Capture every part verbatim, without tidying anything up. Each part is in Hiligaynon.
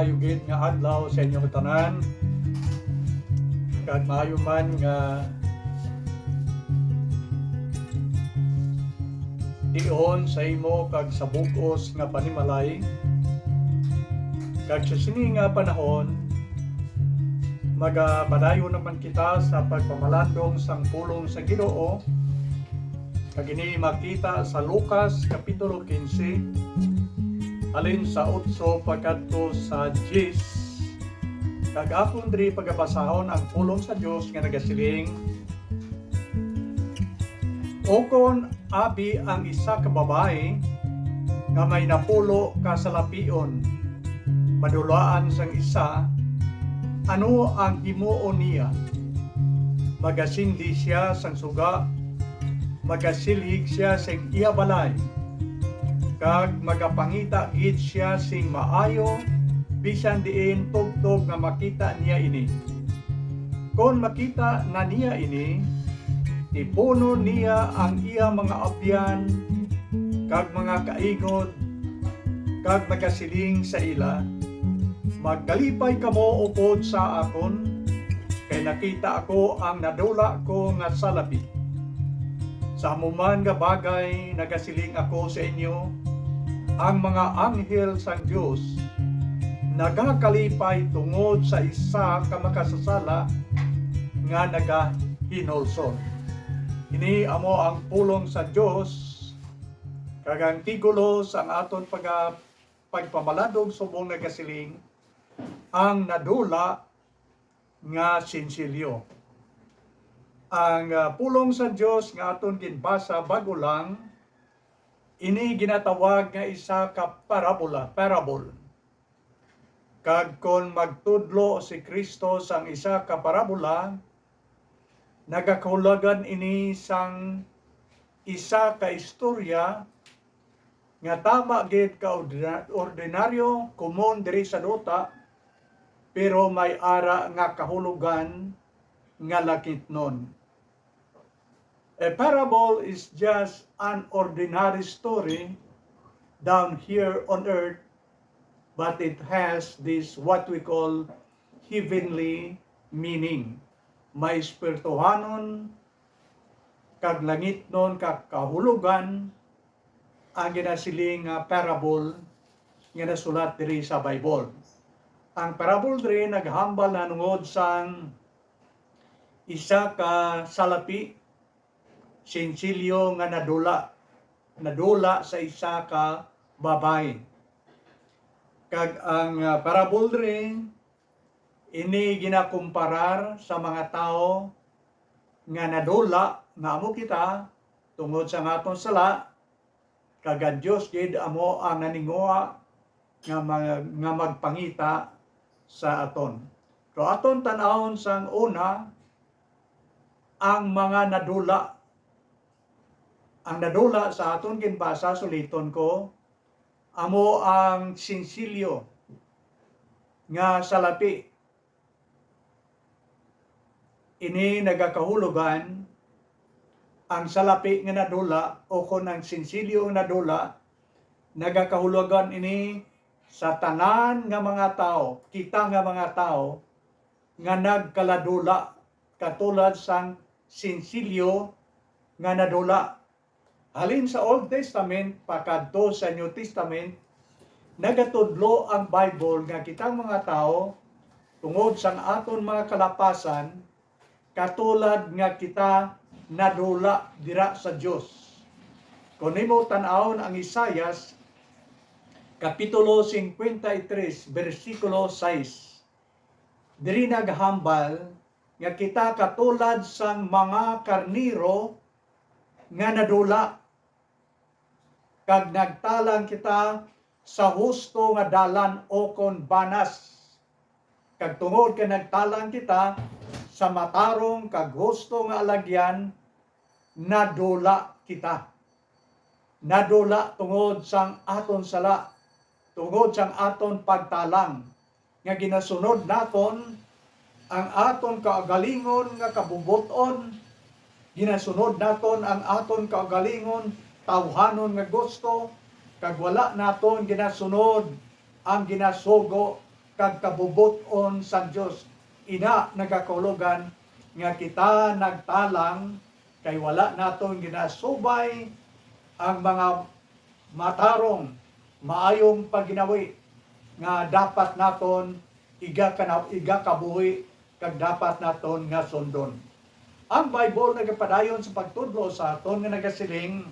Maayo gid nga adlaw sa inyong tanan, kag maayo man nga tion sa imo kag sa bug-os nga panimalay. Kag sa sini nga panahon, magapadayon naman kita sa pagpamalandong sang pulong sa Ginoo, kag ini makita sa Lucas Kapitulo quince, halin sa otso pakadto sa diyes. Kag akon diri pagabasahon ang pulong sa Dios nga nagasiling, Ukon abi ang isa ka babayi nga may napulo ka salapion, madulaan sang isa, ano ang himuon niya? Magasindi sia sang suga, magasilhig sia sing iya balay, kag magapangita gid sia sing maayo bisan diin tubtob nga makita niya ini. Kon makita na niya ini, tipunon niya ang iya mga abyan kag mga kaingod, kag magasiling sa ila, "Magkalipay kamo upod sa akon, kay nakita ako ang nadula ko nga salapi." Sa amo man nga bagay nagasiling ako sa inyo, ang mga anghel sang Dios nagakalipay tungod sa isa ka makasasala nga nagahinulsol. Ini amo ang pulong sa Dios, kag ang titulo sang aton pag-, pagpamalandong subong nagasiling, Ang Nadula nga Sinsilyo. Ang, ah, pulong sa Dios nga aton ginbasa bag-o lang, ini ginatawag nga isa ka parabola, parable. Kag kon magtudlo si Cristo sang isa ka parabola, nagakahulugan ini sang isa ka istorya nga tama gid ka ordina-, ordinaryo, komon diri sa duta, pero may ara nga kahulogan nga langitnon. A parable is just an ordinary story down here on earth, but it has this what we call heavenly meaning. May espirituhanon kag langitnon ka kahulogan ang ginasiling nga parable nga nasulat diri sa Bible. Ang parable diri naghambal nahanungod sang isa ka salapi, sinsilyo nga nadula, nadula sa isa ka babayi. Kag ang, ah, parable diri, ini ginakumparar sa mga tawo nga nadula, nga amo kita, tungod sa aton sala, kag ang Dios gid amo ang naninguha nga mag-, nga magpangita sa aton. So, aton tan-awon sang una ang mga nadula. Ang nadula sa aton ginbasa, suliton ko, amo ang sinsilyo nga salapi. Ini nagakahulogan, ang salapi nga nadula, o kon ang sinsilyo nga nadula, nagakahulogan ini sa tanan nga mga tawo, kita nga mga tawo, nga nagkaladula, katulad sang sinsilyo nga nadula. Halin sa Old Testament pakadto sa New Testament, nagatudlo ang Bible nga kitang mga tawo, tungod sang aton mga kalapasan, katulad nga kita nadula dira sa Dios. Kon imo tan-awon ang Isaias, Kapitulo cincuenta y tres, bersikulo sais, diri naghambal nga kita katulad sang mga karnero nga nadula, kag nagtalang kita sa husto nga dalan, o kon banas. Kag tungod kay nagtalang kita sa matarong kag husto nga alagyan, nadula kita. Nadula tungod sang aton sala, tungod sang aton pagtalang, nga ginasunod naton ang aton kaugalingon nga kabubot-on, ginasunod naton ang aton kaugalingon tawhanon nga gusto, kag wala naton ginasunod ang ginasugo kag kabubot-on sang Dios. Ina nagakaulogan nga kita nagtalang kay wala naton ginasubay ang mga matarong, maayong pagginawi nga dapat naton igakana-, igakabuhi kag dapat naton nga sundon. Ang Bible nagapadayon sa pagtudlo sa aton nga nagasiling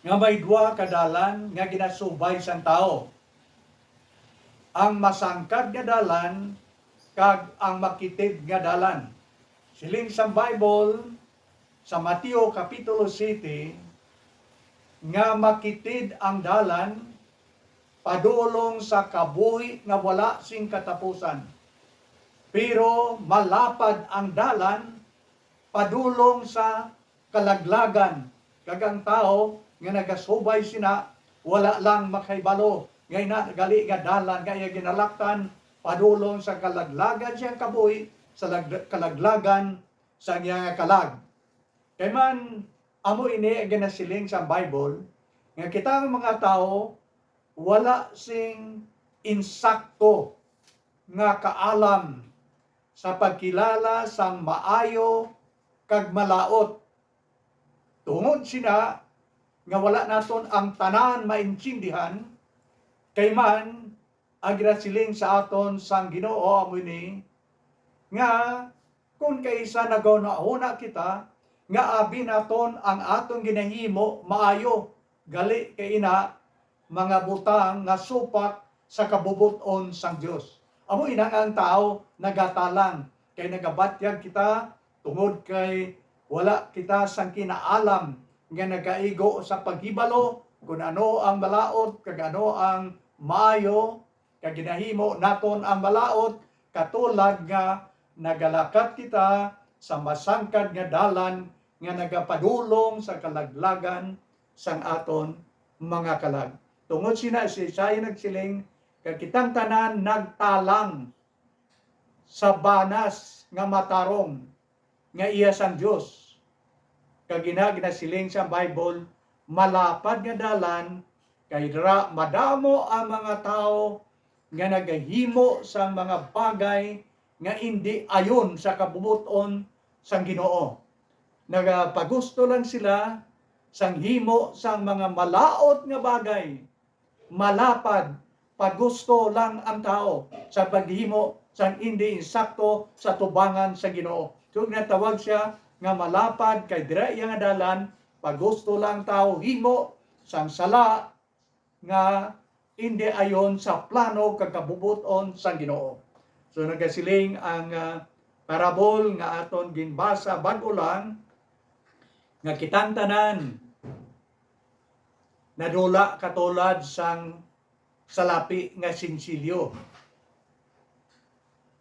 nga may duha ka dalan nga ginasubay sang tawo, ang masangkad nga dalan kag ang makitid nga dalan. Siling sang Bible sa Mateo Kapitulo siete, nga makitid ang dalan padulong sa kabuhi nga wala sing katapusan, pero malapad ang dalan padulong sa kalaglagan, kag ang tawo nga nagasubay sina wala lang makahibalo nga ina gali nga dalan nga iya ginalaktan padulong sa kalaglagan siyang kabuhi, sa lag-, kalaglagan sa iya nga kalag. Kay man, amo ini ang ginasiling sa Bible, nga kita nga mga tawo wala sing insakto nga kaalam sa pagkilala sang maayo kag malaut. Tungod sina nga wala naton ang tanan maintindihan, kay man ang ginasiling sa aton sang Ginoo amo ini, nga kon kaisa naghunahuna kita nga abi naton ang aton ginahimo maayo, gali kay ina mga butang nga supak sa kabubot-on sang Dios. Amo ina nga ang tawo nagatalang, kay nagabatyag kita tungod kay wala kita sang kinaalam nga nagaigo sa paghibalo kon ano ang malaut kag ano ang maayo, kag ginahimo naton ang malaut, katulad nga nagalakat kita sa masangkad nga dalan nga nagapadulong sa kalaglagan sang aton mga kalag. Tungod sina, si Isaiah nagsiling, kag kitang tanan nagtalang sa banas nga matarong nga iya sang Dios. Kag ina ginasiling sang Bible, malapad nga dalan, kay dira madamo ang mga tawo nga nagahimo sang mga bagay nga indi ayon sa kabubot-on sang Ginoo. Nagapagusto lang sila sang himo sang mga malaut nga bagay. Malapad, pagusto lang ang tawo sa paghimo sang indi insakto sa tubangan sa Ginoo. So, ginatawag siya nga malapad, kay dira iya nga dalan, pagusto lang ang tawo himo sang sala nga indi ayon sa plano kag kabubot-on sang Ginoo. So, nagasiling ang, ah, parabol nga aton ginbasa bag-o lang, nga kitang tanan nadula katulad sang salapi nga sinsilyo.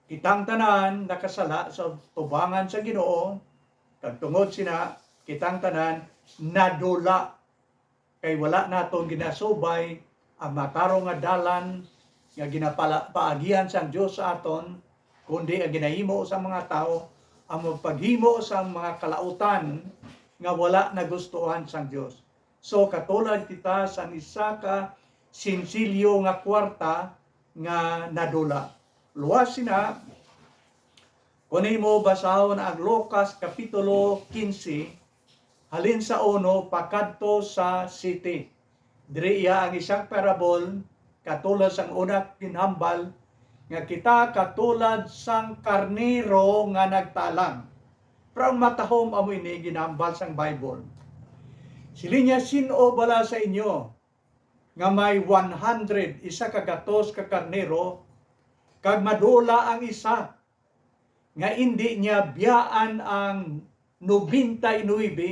Kitang tanan nakasala sa tubangan sa Ginoo, kag tungod sina, kitang tanan nadula, kay wala naton ginasubay ang matarong nga dalan nga ginapala-, paagihan sang Dios sa aton, kundi ang ginahimo sang mga tawo, ang magpaghimo sang mga kalautan nga wala nagustuhan sang Dios. So, katulad kita sang isa ka sinsilyo nga kwarta nga nadula. Luwas sina, kon imo basahon ang Lucas Kapitulo quince, halin sa uno pakadto sa siyete. Diri iya ang isang parabol, katulad sang una ginhambal, nga kita katulad sang karnero nga nagtalang. Pero ang matahom amo ini ginhambal sang Bible. Siling niya, "Sin-o bala sa inyo nga may one hundred, isa ka gatos ka karnero, kag madula ang isa, nga indi niya biyaan ang nobenta y nuebe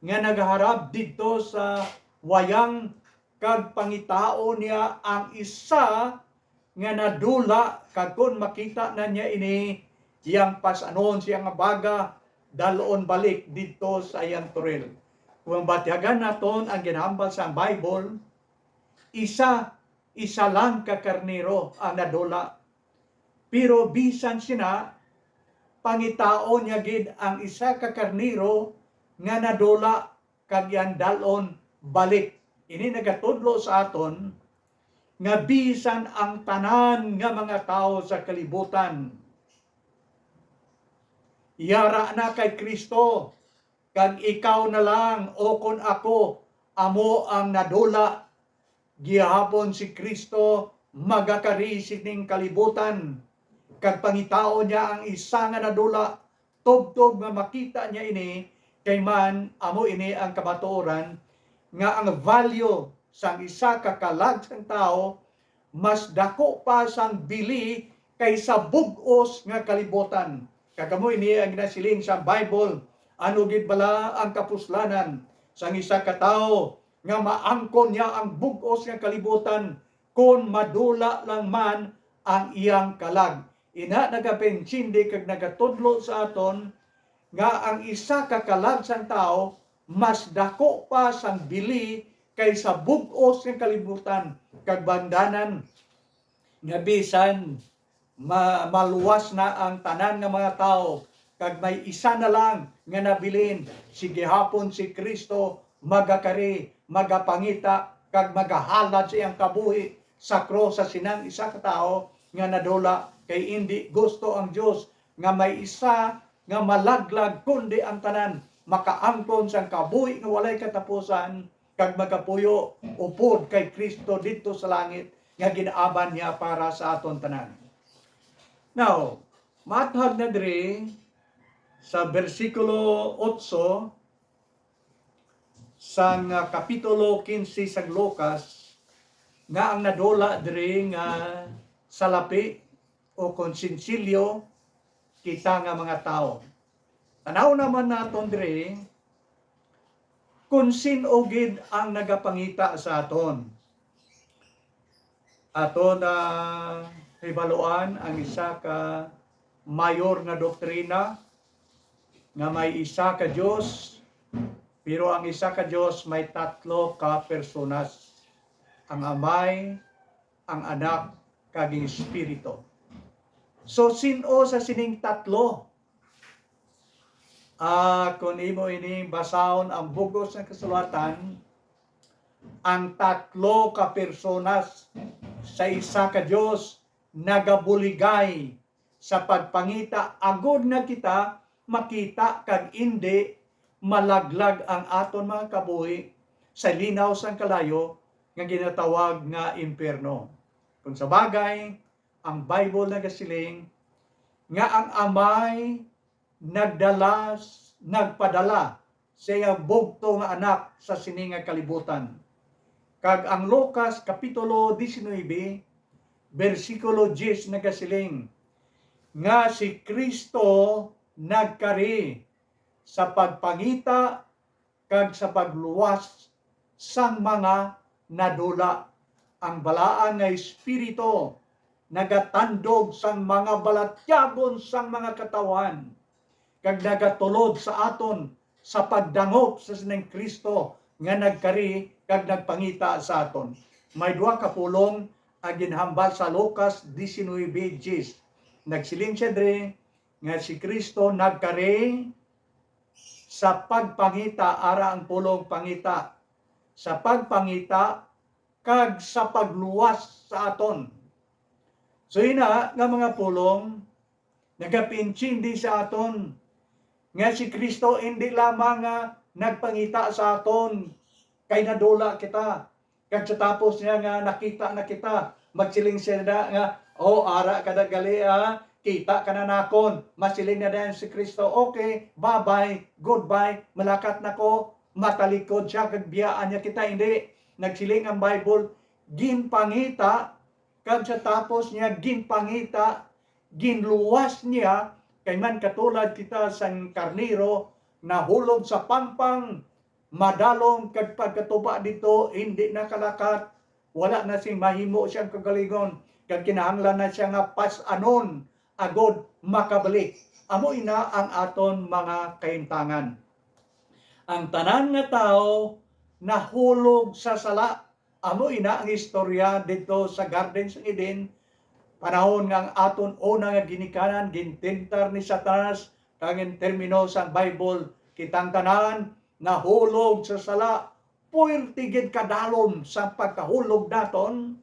nga nagaharap didto sa wayang, kag pangitaon niya ang isa nga nadula, kag kon makita na niya ini, iyang pas-anon siya nga baga, dal-on balik didto sa iyang turil." Kung batyagan naton ang ginhambal sang Bible, isa, isa lang ka karnero ang nadula. Pero bisan sina, pangitaon niya gid ang isa ka karnero nga nadula kag iyang dal-on balik. Ini nagatudlo sa aton nga bisan ang tanan nga mga tawo sa kalibutan yara na kay Cristo, kag ikaw na lang ukon ako amo ang nadula. Gihapon si Cristo magakari sining kalibutan, kag pangitaon niya ang isa nga nadula, tubtob nga makita niya ini, kay man amo ini ang kamatuoran, nga ang value sang isa ka kalag sang tawo mas daku pa sang bili kaysa bug-os nga kalibutan. Kag amo ini ang ginasiling sa Bible, "Ano gid bala ang kapuslanan sang isa ka tawo nga maangkon niya ang bug-os nga kalibutan, kon madula lang man ang iyang kalag?" Ina, nagapensindi kag nagatudlo sa aton nga ang isa ka kalag sang tawo mas daku pa sang bili kaysa bug-os nga kalibutan. Kag bangdanan nga bisan ma-, maluwas na ang tanan nga mga tawo, kag may isa na lang nga nabilin, si gihapon si Cristo magakari, magapangita, kag magahalad sa iyang kabuhi sa krus sa sinang isa ka tawo nga nadula, kay indi gusto ang Dios nga may isa nga malaglag, kundi ang tanan makaangkon sang kabuhi nga walay katapusan, kag magapuyo upod kay Cristo didto sa langit nga gin-aban niya para sa aton tanan. Now, maathag na diri sa bersikulo otso sang, ah, kapitulo kinse sang Lucas, nga ang nadula diri nga salapi o kon sinsilyo kita nga mga tawo. Tanaw naman naton diri kon sin-o gid ang nagapangita sa aton. Aton na hibaluan ang isa ka mayor nga doktrina nga may isa ka Dios, pero ang isa ka Dios may tatlo ka personas, ang Amay, ang Anak, kag ang Espiritu. So, sin-o sa sining tatlo? Ah, kung imo ini basahon ang bug-os nga kasulatan, ang tatlo ka personas sa isa ka Dios nagabuligay sa pagpangita, agod nga kita makita kag indi malaglag ang aton mga kabuhi sa linaw sang kalayo nga ginatawag nga impyerno. Kung sa bagay, ang Bible nagasiling nga ang Amay nagdala, nagpadala sa iyang bugto nga Anak sa sini nga kalibutan. Kag ang Lucas Kapitulo diecinuebe, bersikulo diyes nagasiling nga si Cristo nagkari sa pagpangita kag sa pagluwas sang mga nadula. Ang balaan nga Espiritu nagatandog sang mga balatyagon sang mga katawhan, kag nagatulod sa aton sa pagdangop sa sining Cristo nga nagkari kag nagpangita sa aton. May duha ka pulong ang ginhambal sa Lucas diecinuebe diez. Nagsiling siya diri nga si Cristo nagkari sa pagpangita, ara ang pulong pangita, sa pagpangita kag sa pagluwas sa aton. So, ina nga mga pulong, nagapaintindi sa aton nga si Cristo indi lamang nga nagpangita sa aton kay nadula kita, kag sa tapos niya nga nakita na kita, magsiling siya na nga, "Oh, ara ka na gali, ah. Kita ka na nakon." Masiling na dayon si Cristo, "Okay, bye-bye, goodbye, malakat na ko." Matalikod siya, kag biyaan niya kita. Hindi. Nagsiling ang Bible, ginpangita, kag sa tapos niya ginpangita, ginluwas niya, kay man katulad kita sang karnero, nahulog sa pangpang, madalom, kag pagkatupa didto, indi nakalakat, wala na sing mahimo siyang kagalingon, kag kinahanglan na siya nga pas-anon agod makabalik. Amo ina ang aton mga kaintangan. Ang tanan nga tawo nahulog sa sala. Amo ina ang istorya didto sa Garden sang Eden, panahon nga ang aton una nga ginikanan gintentar ni Satanas, kag ang termino sang Bible, kitang tanan nahulog sa sala. Puwerte gid kadalom sang pagkahulog naton,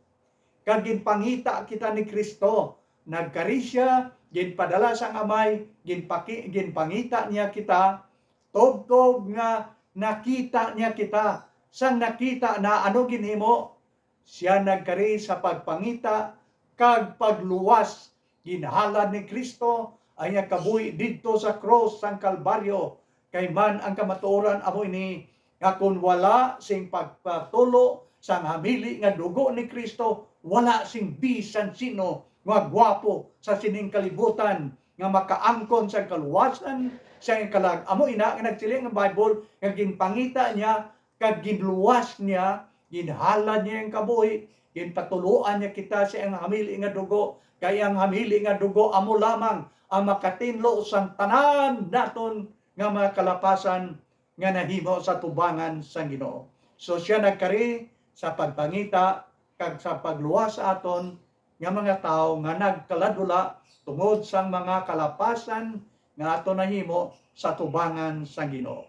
kag ginpangita kita ni Cristo. Nagkari sia, ginpadala sang Amay, ginpaki-, ginpangita niya kita, tubtob nga nakita niya kita. Sang nakita na, ano ginhimo? Sia nagkari sa pagpangita kag pagluwas. Ginhalad ni Cristo ang iya kabuhi didto sa krus sang Kalbaryo. Kay man ang kamatuoran amo ini, nga kon wala sing pagpatulo sang hamili nga dugo ni Cristo, wala sing bisan sino nga gwapo sa sining kalibutan nga makaangkon sang kaluwasan sang kalag. Amo ina nga nagsiling ang Bible nga ginpangita niya kag ginluwas niya, ginhalad niya ang kabuhi, ginpatuloan niya kita sa iyang hamili nga dugo, kay ang hamili nga dugo amo lamang ang makatinlo sang tanan naton nga mga kalapasan nga nahimo sa tubangan sang Ginoo. So, sia nagkari sa pagpangita kag sa pagluwas sa aton nga mga tawo nga nagkaladula tungod sang mga kalapasan nga aton nahimo sa tubangan sang Ginoo.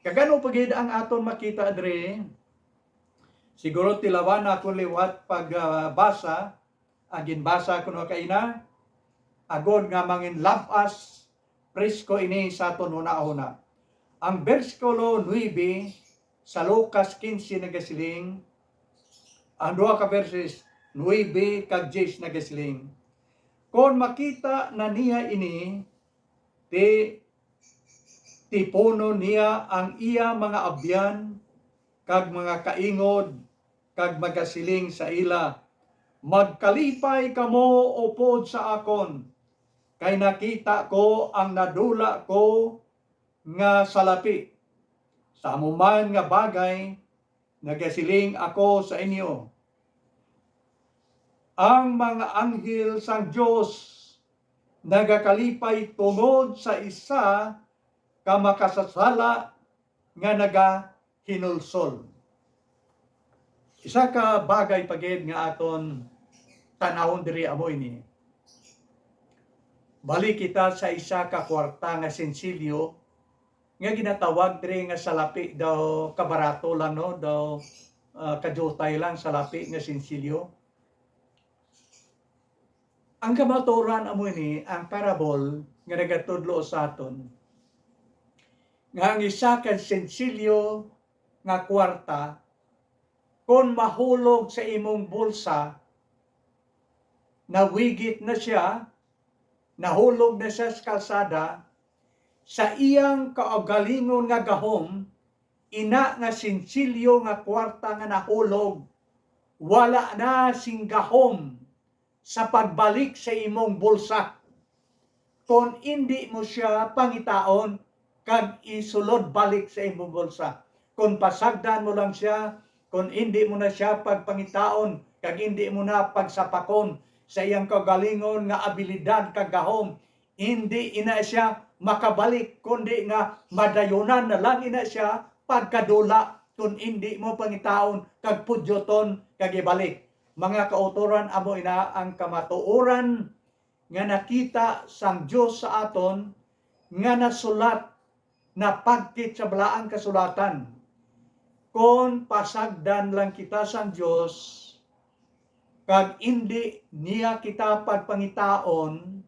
Kag ano pa gid ang aton makita diri? Siguro tilawan nako liwat pagbasa, ang ginbasa ko no kaina, agod nga manginlab-as presko ini sa aton hunahuna. Ang bersikulo nuebe sa Lucas quince nagasiling, ang duha ka verses, nuebe kag diyes nagasiling, "Kon makita na niya ini, ti-, tipunon niya ang iya mga abyan kag mga kaingod, kag magasiling sa ila, 'Magkalipay kamo upod sa akon, kay nakita ko ang nadula ko nga salapi. Sa amo man nga bagay, nagasiling ako sa inyo, ang mga anghel sang Dios nagakalipay tungod sa isa ka makasasala nga nagahinulsol." Isa ka bagay pa gid nga aton tan-awon diri amo ini. Balik kita sa isa ka kwarta nga sensilyo nga ginatawag diri nga salapi daw, kabarato lang, no? Daw, ah, kadiutay lang salapi nga sensilyo. Ang kamatuoran amo ini, ang parable nga nagatudlo sa aton nga ang isa ka sensilyo nga kwarta, kon mahulog sa imong bulsa, nawigit na sia, nahulog na sia sa kalsada, sa iyang kaugalingon nga gahom, ina nga sensilyo nga kwarta nga nahulog, wala na sing gahom sa pagbalik sa imong bulsa kon indi mo sia pangitaon kag isulod balik sa imong bulsa. Kon pasagdan mo lang sia, kon indi mo na sia pagpangitaon kag indi mo na pagsapakon sa iyang kaugalingon nga abilidad kag gahom, indi ina sia makabalik, kundi nga madayunan na lang ina sia pagkadula kon indi mo pangitaon kag pudyoton kag ibalik. Mga kautoran, amo ina ang kamatuoran nga nakita sang Dios sa aton, nga nasulat, napagkit sa Balaang Kasulatan. Kon pasagdan lang kita sang Dios, kag indi niya kita pagpangitaon,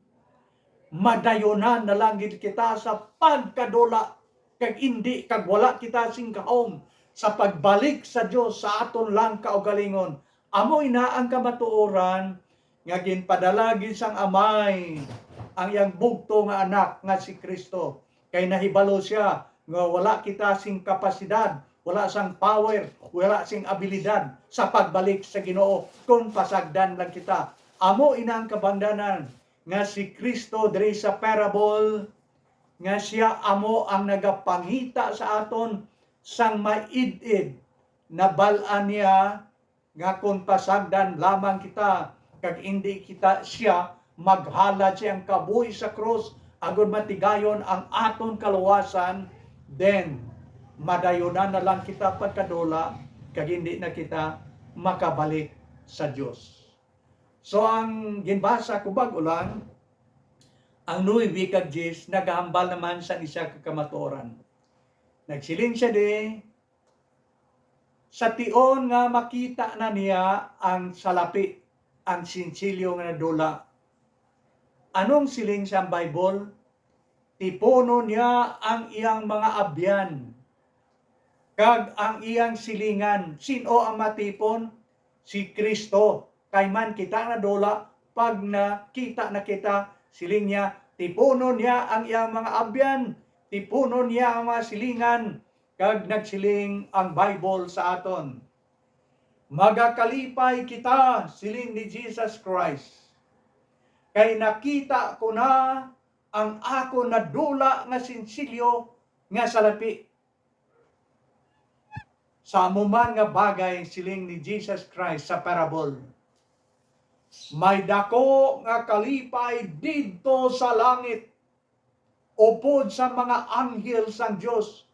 madayunan na lang gid kita sa pagkadula, kag indi, kag wala kita sing gahom sa pagbalik sa Dios sa aton lang kaugalingon. Amo ina ang kamatuoran nga ginpadala gid sang Amay ang iyang bugto nga Anak nga si Cristo, kay nahibalo sia nga wala kita sing kapasidad, wala sang power, wala sing abilidad sa pagbalik sa Ginoo kon pasagdan lang kita. Amo ina ang kabangdanan nga si Cristo diri sa parable, nga sia amo ang nagapangita sa aton sang maid-id. Nabal-an niya nga kon pasagdan lamang kita kag indi kita sia maghalad sa iyang kabuhi sa krus agod matigayon ang aton kaluwasan, then madayunan na lang kita pagkadula kag indi na kita makabalik sa Dios. So, ang ginbasa ko bag-o lang, ang nuebe kag diyes nagahambal naman sang isa ka kamatuoran. Nagsiling sia di, Sa tion nga makita na niya ang salapi, ang sinsilyo nga nadula. Anong siling sang Bible? Tipunon niya ang iyang mga abyan kag ang iyang silingan. Sin-o ang matipon? Si Cristo. Kay man kita nadula, pag nakita na kita, siling niya, tipunon niya ang iyang mga abyan, tipunon niya ang mga silingan, kag nagsiling ang Bible sa aton, "Magakalipay kita," siling ni Jesus Christ, "kay nakita ko na ang akon nadula nga sinsilyo nga salapi." Sa amo man nga bagay, siling ni Jesus Christ sa parable, may daku nga kalipay didto sa langit, upod sa mga anghel sang Dios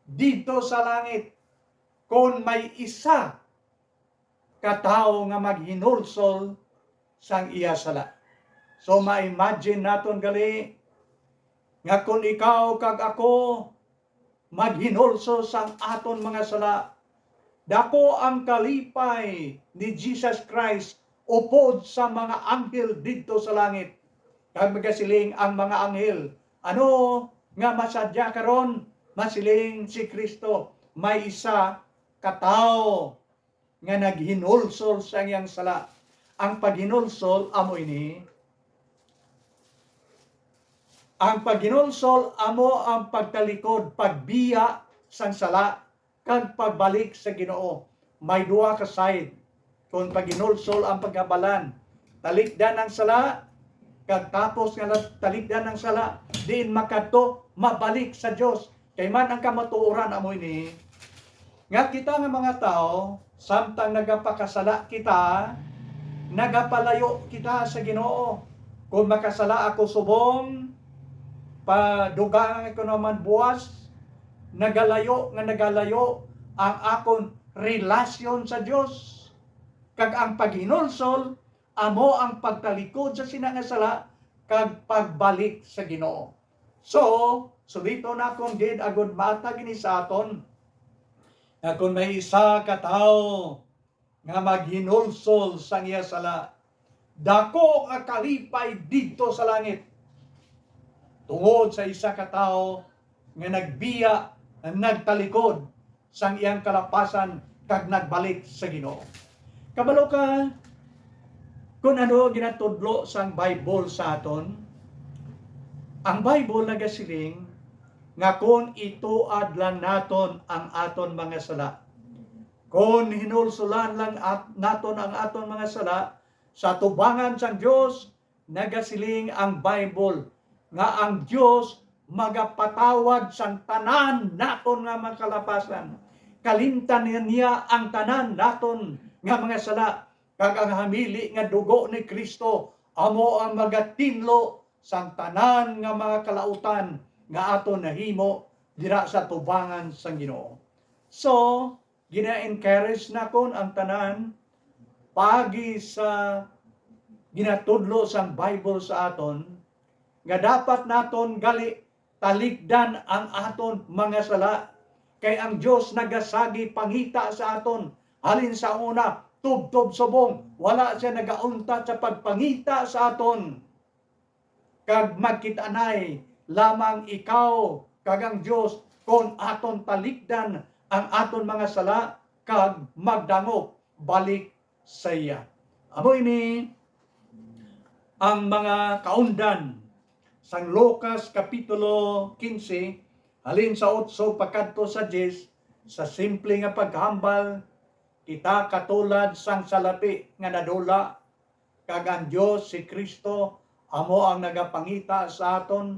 didto sa langit, kon may isa ka tawo nga maghinulsol sang iya sala. So, ma-imagine naton gali nga kon ikaw kag ako maghinulsol sang aton mga sala, daku ang kalipay ni Jesus Christ upod sa mga anghel didto sa langit. Kag magasiling ang mga anghel, "Ano nga masadya karon?" Masiling si Cristo, "May isa ka tawo nga naghinulsol sa iyang sala." Ang paghinulsol amo ini. Ang paghinulsol amo ang pagtalikod, pagbiya sang sala, kag pagbalik sa Ginoo. May duha ka side. Kung paghinulsol ang pagkabalan, talikdan ang sala, kag tapos nga na-, talikdan ang sala, diin makadto, mabalik sa Dios. Kay man ang kamatuoran amo ini, nga kita nga mga tawo, samtang nagapakasala kita, nagapalayo kita sa Ginoo. Kung makasala ako subong, padugangan ko naman buwas, nagalayo nga nagalayo ang akon relasyon sa Dios. Kag ang paghinulsol amo ang pagtalikod sa sina nga sala kag pagbalik sa Ginoo. So, suliton nakon gid agud matag ini sa aton, nga kon may isa ka tawo nga maghinulsol sang iya sala, daku nga kalipay didto sa langit, tungod sa isa ka tawo nga nagbiya, nagtalikod sang iyang kalapasan kag nagbalik sa Ginoo. Kabalo ka kon ano ginatudlo sang Bible sa aton? Ang Bible nagasiling nga kon ituad lang naton ang aton mga sala, kon hinulsulan lang at-, naton ang aton mga sala, sa tubangan sang Dios, nagasiling ang Bible nga ang Dios magapatawad sang tanan naton nga mga kalapasan. Kalimtan niya ang tanan naton nga mga sala, kag ang hamili nga dugo ni Cristo amo ang magatinlo sang tanan nga mga kalautan nga aton nahimo dira sa tubangan sang Ginoo. So, gina-encourage nakon ang tanan paagi sa ginatudlo sang Bible sa aton, nga dapat naton gali talikdan ang aton mga sala, kay ang Dios nagasagi pangita sa aton. Halin sa una, tubtob subong, wala sia nagauntat sa pagpangita sa aton. Kag magkit-anay lamang ikaw kag ang Dios kon aton talikdan ang aton mga sala kag magdangop balik sa iya. Amo ini ang mga kaundan sang Lucas Kapitulo quince, halin sa otso pakadto sa diyes, sa simple nga paghambal, kita katulad sang salapi nga nadula, kag ang Dios, si Cristo, amo ang nagapangita sa aton.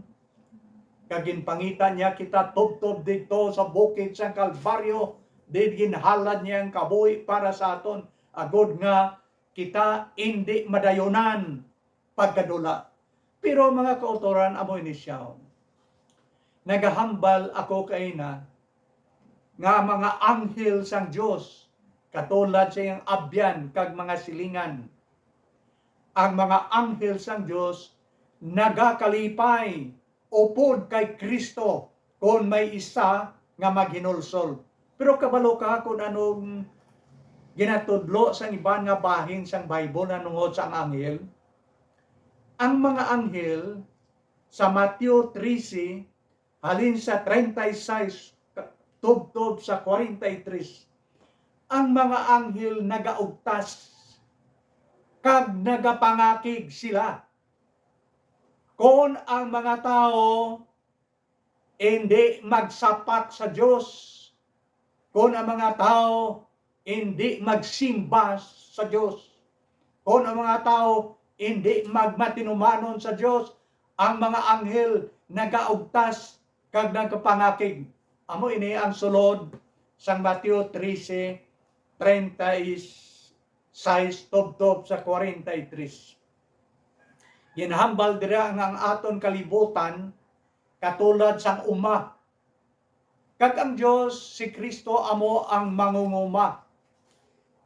Kag ginpangita niya kita tubtob didto sa bukid sang Kalbaryo, diin ginhalad niya ang kabuhi para sa aton, agod nga kita indi madayonan pagkadula. Pero, mga kautoran, amo ini siya. Nagahambal ako kaina nga ang mga anghel sang Dios katulad sa iyang abyan kag mga silingan. Ang mga anghel sang Dios nagakalipay upod kay Cristo kon may isa nga maghinulsol. Pero kabalo ka kung anong ginatudlo sang iban nga bahin sang Bible nanungod sang anghel? Ang mga anghel sa Mateo trese, halin sa treinta y seis ka-, tubtob sa kwarenta y tres, ang mga anghel nagaugtas kag nagapangakig sila. Kon ang mga tawo indi magsapak sa Dios, kon ang mga tawo indi magsimba sa Dios, kon ang mga tawo indi magmatinumanon sa Dios, ang mga anghel nagaugtas kag nagapangakig. Amo ini ang sulod sang Mateo trese, treinta y seis tubtob sa kwarenta y tres. Ginhambal dira nga ang aton kalibutan katulad sang uma. Kag ang Dios, si Cristo, amo ang mangunguma.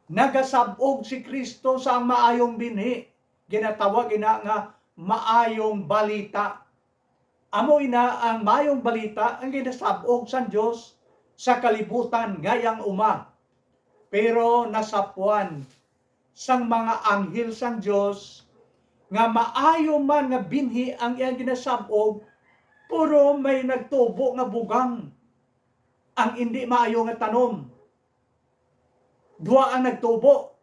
Nagasab-og si Cristo sa ang maayong binhi. Ginatawag ina nga maayong balita. Amo ina ang maayong balita ang ginasab-og sang Dios sa kalibutan nga iyang uma. Pero nasapwan sang mga anghel sang Dios nga maayo man nga binhi ang iyang ginasab-og, pero may nagtubo nga bugang, ang indi maayo nga tanom. Duha ang nagtubo,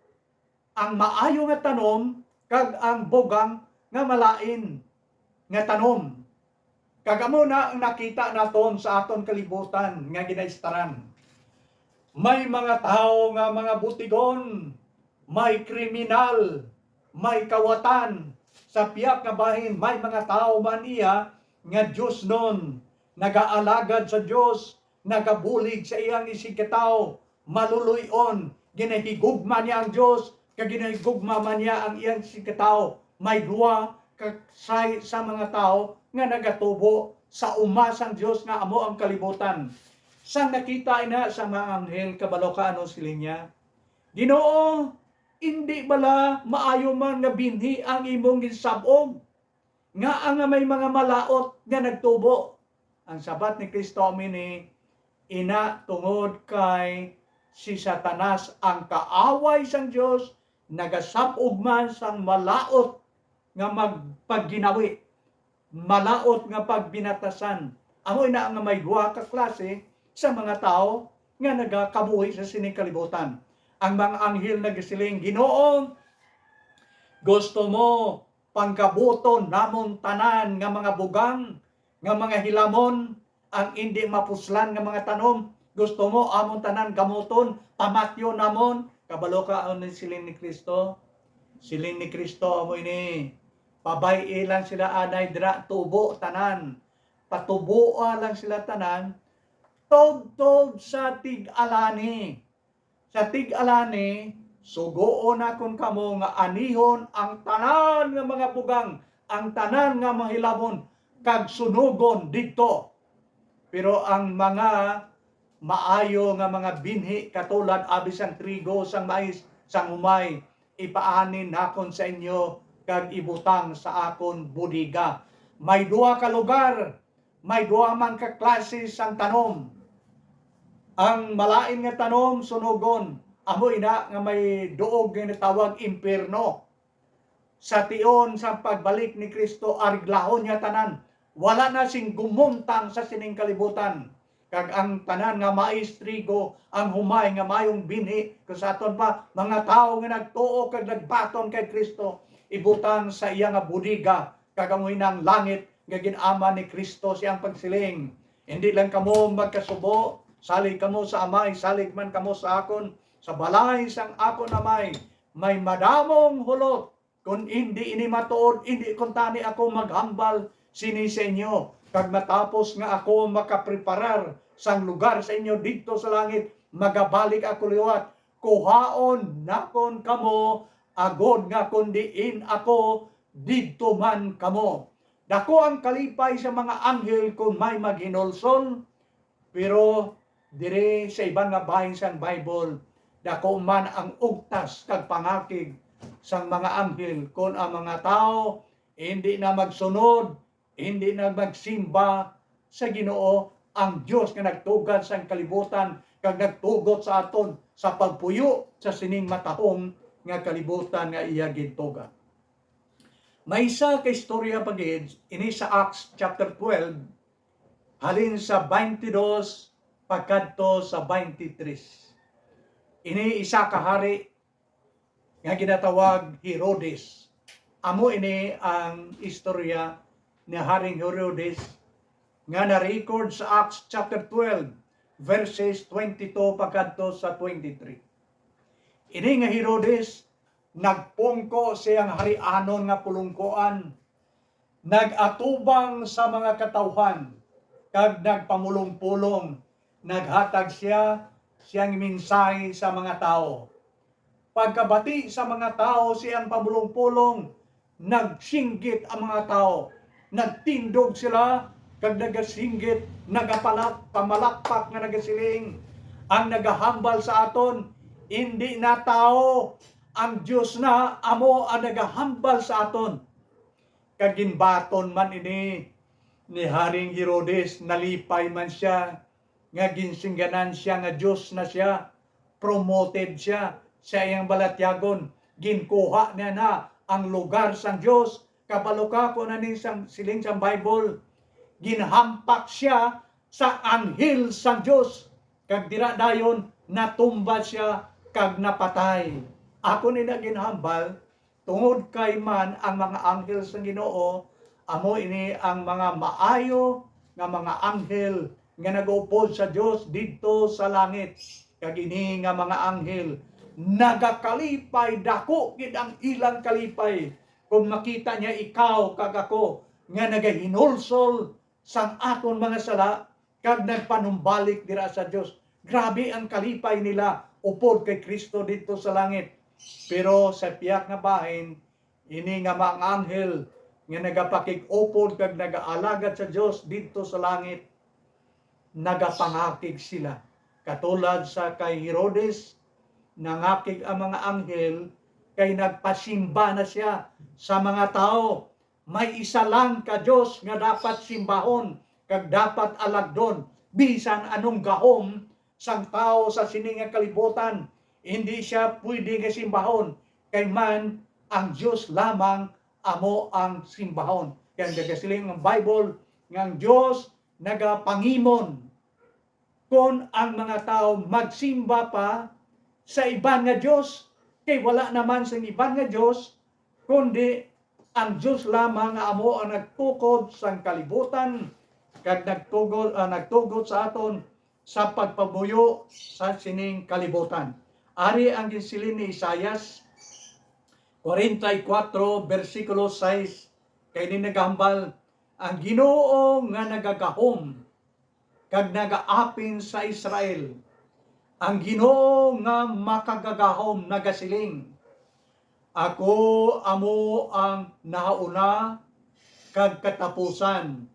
ang maayo nga tanom kag ang bugang nga malain nga tanom. Kag amo na ang nakita naton sa aton kalibutan nga ginaistaran. May mga tawo nga mga butigon, may kriminal, may kawatan. Sa pihak nga bahin, may mga tawo man iya nga diosnon, nagaalagad sa Dios, nagabulig sa iyang isigkatawo, maluloy-on, ginahigugma niya ang Dios, kag ginahigugma man niya ang iyang isigkatawo. May duha ka side sa mga tawo nga nagatubo sa uma sang Dios nga amo ang kalibutan. Sang nakita ina sa mga anghel, kabalo ka ano siling niya? "Ginoo, indi bala maayo man nga binhi ang imong ginsab-og, nga, nga may mga malaut nga nagtubo?" Ang sabat ni Cristo amo ini, ina, tungod kay si Satanas, ang kaaway sang Dios, nagasab-og man sang malaut nga magpagginawi, malaut nga pagbinatasan. Amo ina nga may duha ka klase sa mga tawo nga nagakabuhi sa sining kalibutan. Ang mga anghel nagasiling, "Ginoo, gusto mo panggabuton namon tanan nga mga bugang, nga mga hilamon, ang indi mapuslan nga mga tanom? Gusto mo amon tanan gamuton, pamatyon namon?" Kabalo ka ano siling ni Cristo? Siling ni Cristo amo ini, "Pabay-i lang sila anay dira, tubo tanan. Patuboa lang sila tanan, tubtob sa tig-alani. Sa tig-alani, sugoon nakon kamo nga anihon ang tanan nga mga bugang, ang tanan nga mga hilamon, kag sunugon didto. Pero ang mga maayo nga mga binhi, katulad abi sang trigo, sang mais, sang humay, ipaani nakon sa inyo kag ibutang sa akon bodega." May duha ka lugar, may duha man ka klase sang tanom. Ang malain nga tanom, sunugon, amo ina nga may duog nga natawag impyerno. Sa tion sang pagbalik ni Cristo, areglahon niya tanan. Wala na sing gumuntang sa sining kalibutan. Kag ang tanan nga mais, trigo, ang humay nga mayong binhi, kag sa aton pa, mga tawo nga nagtuo kag nagbaton kay Cristo, ibutang sa iya nga bodega, kag amo ina ang langit nga gin-aman ni Cristo, sa iyang pagsiling, "Indi lang kamo magkasubo, salig kamo sa Amay, salig man kamo sa akon. Sa balay sang akon Amay may madamong hulot. Kon indi ini matuod, indi kuntani ako maghambal sini sa inyo. Kag matapos nga ako makapreparar sang lugar sa inyo didto sa langit, magabalik ako liwat. Kuhaon nakon kamo, agod nga kon diin ako, didto man kamo." Daku ang kalipay sa mga anghel kon may maghinulsol, pero diri sa iban nga bahin sang Bible, daku man ang ugtas kag pangakig sang mga anghel kon ang mga tawo indi na magsunod, indi na magsimba sa Ginoo, ang Dios nga nagtugad sang kalibutan kag nagtugot sa aton sa pagpuyo sa sining matahom nga kalibutan nga iya gintuga. May isa ka istorya pa gid ini sa Acts chapter twelve, halin sa twenty-two pakadto sa twenty-three. Ini isa ka hari nga ginatawag Herodes. Amo ini ang istorya ni Haring Herodes nga na-record sa Acts chapter twelve, verses twenty-two pakadto sa twenty-three. Ini nga Herodes nagpungko sa iyang harianon nga pulongkoan, nag-atubang sa mga katawhan, kag nagpamulong-pulong. Naghatag sia siyang mensahe sa mga tawo. Pagkabati sa mga tawo sa iyang pamulong-pulong, nagsinggit ang mga tawo. Nagtindog sila kag nagasinggit, nagapalak-, pamalakpak nga nagasiling, "Ang nagahambal sa aton, indi na tawo, ang Dios na amo ang nagahambal sa aton." Kag ginbaton man ini ni Haring Herodes, nalipay man sia nga ginsingganan sia nga Dios na sia, promoted sia sa iyang balatyagon, ginkuha niya na ang lugar sang Dios. Kabalo ka kung ano ning sang, siling sang Bible, ginhampak sia sa anghel sang Dios, kag dira dayon natumba sia kag napatay. Ako ni na ginhambal, tungod kay man ang mga anghel sang Ginoo amo ini ang mga maayo nga mga anghel nga nagaupod sa Dios didto sa langit. Kag ini nga mga anghel nagakalipay, daku gid ang ilang kalipay kon makita niya ikaw kag ako nga nagahinulsol sang aton mga sala kag nagpanumbalik dira sa Dios. Grabe ang kalipay nila upod kay Cristo didto sa langit. Pero sa pihak nga bahin, ini nga mga anghel nga nagapakig-upod kag nagaalagad sa Dios didto sa langit, nagapangakig sila. Katulad sa kay Herodes, nangakig ang mga anghel kay nagpasimba na sia sa mga tawo. May isa lang ka Dios nga dapat simbahon kag dapat alagdon, bisan anong gahom sang tawo sa sini nga kalibutan, indi sia pwede nga simbahon, kay man ang Dios lamang amo ang simbahon. Kay nagasiling ang Bible nga ang Dios nagapangimon kon ang mga tawo magsimba pa sa iban nga dios, kay wala naman sing iban nga dios, kundi ang Dios lamang nga amo ang nagtukod sang kalibutan, kag nagtugot, ah, nagtugot sa aton sa pagpabuyo sa sining kalibutan. Ari ang ginsiling ni Isaias forty-four, bersikulo sais, kay ini nagahambal, "Ang Ginoo nga nagagahom kag nagaapin sa Israel, ang Ginoo nga makagagahom nagasiling, Ako amo ang nahauna kag katapusan,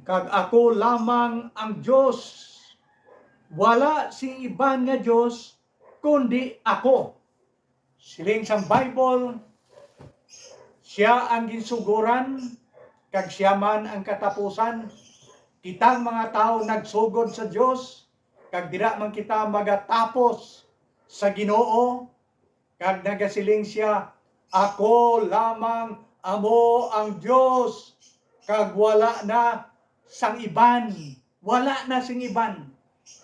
kag ako lamang ang Dios. Wala sing iban nga Dios kundi ako." Siling sang Bible, "Sia ang ginsugoran, kag sia man ang katapusan." Kitang mga tawo nagsugod sa Dios, kag dira man kita magatapos sa Ginoo. Kag nagasiling sia, "Ako lamang amo ang Dios, kag wala na sang iban, wala na sing iban."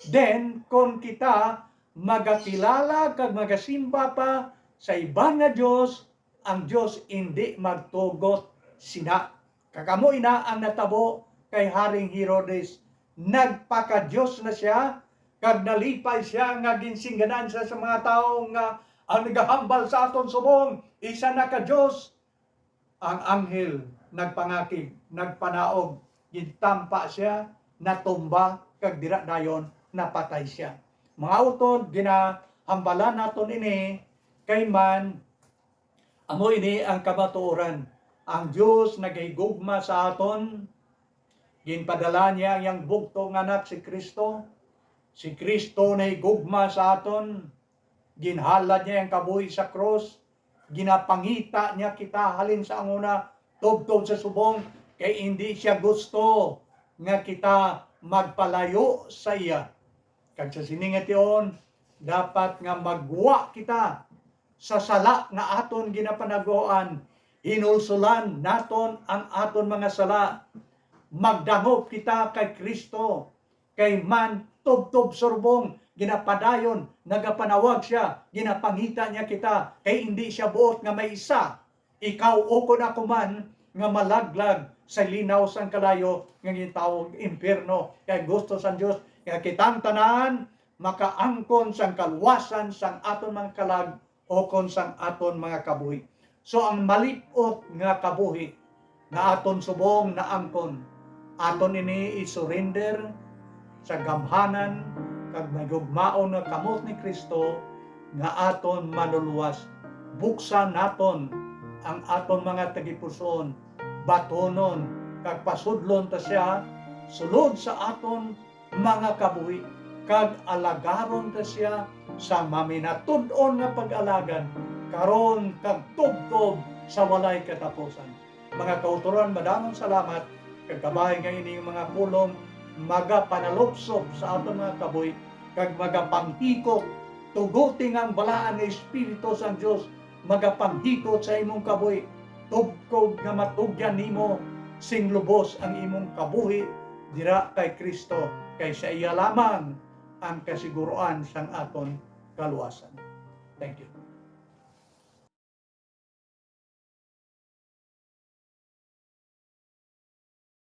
Then, kon kita magakilala kag magasimba pa sa iban nga dios, ang Dios indi magtugot sina. Kag amo ina ang natabo kay Haring Herodes. Nagpakadios na sia, kag nalipay sia nga ginsingganan sia sa mga tawo nga ang nagahambal sa aton subong isa na ka Dios. Ang anghel nagpangakig, nagpanaog, gintampa sia, natumba, kag dira dayon napatay sia. Mga utod, ginahambalan naton ini kay man amo ini ang kamatuoran. Ang Dios nagahigugma sa aton. Ginpadala niya ang iyang bugtong nga Anak, si Cristo. Si Cristo nahigugma sa aton. Ginhalad niya ang kabuhi sa krus. Ginapangita niya kita halin sa anguna tubtob sa subong, kay indi siya gusto nga kita magpalayo sa iya. Kag sa sini nga tion, dapat nga maggwa kita sa sala nga aton ginapanagwaan, hinulsulan naton ang aton mga sala, magdangop kita kay Cristo, kay man tubtob surbong ginapadayon nagapanawag sia, ginapangita niya kita, kay indi sia buot nga may isa, ikaw ukon ako man, nga malaglag sa linaw sang kalayo nga gintawag impyerno. Kay gusto sang Dios nga kitang tanan makaangkon sang kaluwasan sang aton mga kalag ukon sang aton mga kabuhi. So, ang malip-ot nga kabuhi nga aton subong naangkon, aton ini i-surrender sa gamhanan kag mahigugmaon nga kamot ni Cristo nga aton Manlulowas. Buksan naton ang aton mga tagipusoon, batonon, kag pasudlon ta sia sulod sa aton mga kabuhi, kag alagaron ta sia sa maminatud-on nga pag-alagad, karon kag tubtob sa walay katapusan. Mga kauturan, madamong salamat, kag kabay nga ining mga pulong magapanalupsop sa aton mga kabuhi, kag magapanghikot, tuguti nga ang balaan nga Espiritu sang Dios magapanghikot sa imong kabuhi, tubkob nga matugyan nimo sing lubos ang imong kabuhi dira kay Cristo, kay sa iya lamang ang kasiguruan sang aton kaluwasan. Thank you.